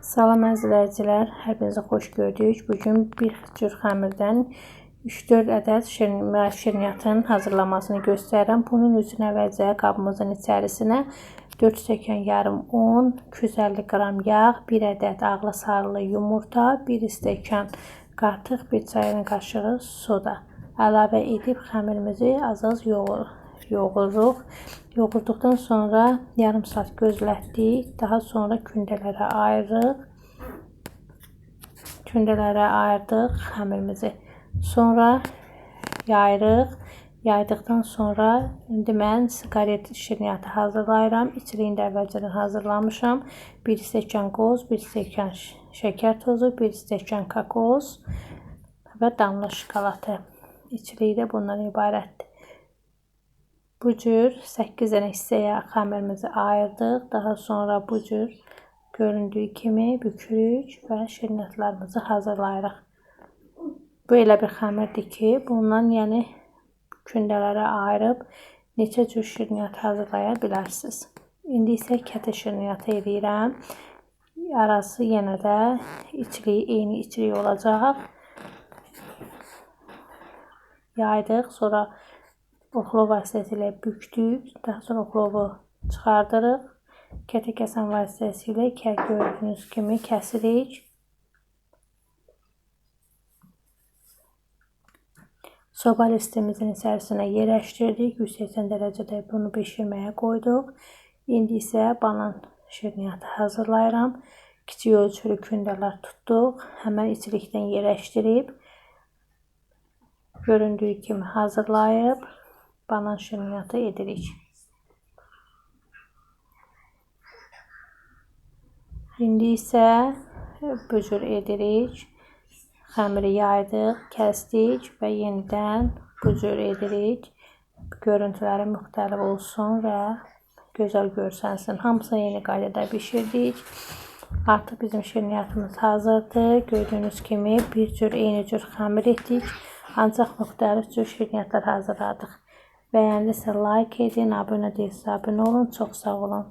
Salam əzizləyicilər, hər birinizə xoş gördük. Bugün bir cür xəmirdən 3-4 ədəd şirniyyatın hazırlanmasını göstərirəm. Bunun üçün əvvəlcə qabımızın içərisinə 4 stəkan yarım un, 250 qram yağ, 1 ədəd ağlı sarılı yumurta, 1 stəkan qatıq, 1 çay qaşığı soda əlavə edib xəmirimizi az-az yoğururuq. Yoğurduqdan sonra yarım saat gözlətdik. Daha sonra kündələrə ayırırıq. Kündələrə ayırdıq xəmirimizi. Sonra yayırıq. Yaydıqdan sonra indi mən siqaret şirniyyatı hazırlayıram. İçliyini də əvvəlcədən hazırlamışam. 1 stəkan qoz, 1 stəkan şəkər tozu, 1 stəkan kokos və damla şokoladı. İçliyi də bundan ibarətdir. Bu cür 8 dənə hissəyə xəmirimizi ayırdıq. Daha sonra bu cür göründüyü kimi bükürük və şirniyyatlarımızı hazırlayırıq. Bu elə bir xəmirdir ki, bundan yəni kündələrə ayırıb neçə cür şirniyyat hazırlaya bilərsiniz. İndi isə kətə şirniyyatı eləyirəm. Arası yenə də içliyi eyni içliyi olacaq. Yaydıq, sonra oxlo vasitəsilə bükdük. Daha sonra oxlovu çıxardırıq. Kətə kəsən vasitəsilə gördüyünüz kimi kəsirik. Soba listimizin içərisinə yerləşdirdik. 180 dərəcədə bunu bişirməyə qoyduq. İndi isə banan şirniyyatı hazırlayıram. Kiçik ölçülü kündələr tutduq. Həmən içlikdən yerləşdirib göründüyü kimi hazırlayıb banan şirniyyatı edirik. İndi isə bu cür edirik. Xəmiri yaydıq, kəsdik və yenidən bu cür edirik. Görüntüləri müxtəlif olsun və gözəl görsənsin. Hamısını eyni qaydada bişirdik. Artıq bizim şirniyyatımız hazırdır. Gördüyünüz kimi bir cür eyni cür xəmir etdik. Ancaq müxtəlif cür şirniyyatlar hazırladıq. Bəyəndisə like edin, abunə deyilsə abunə olun. Çox sağ olun.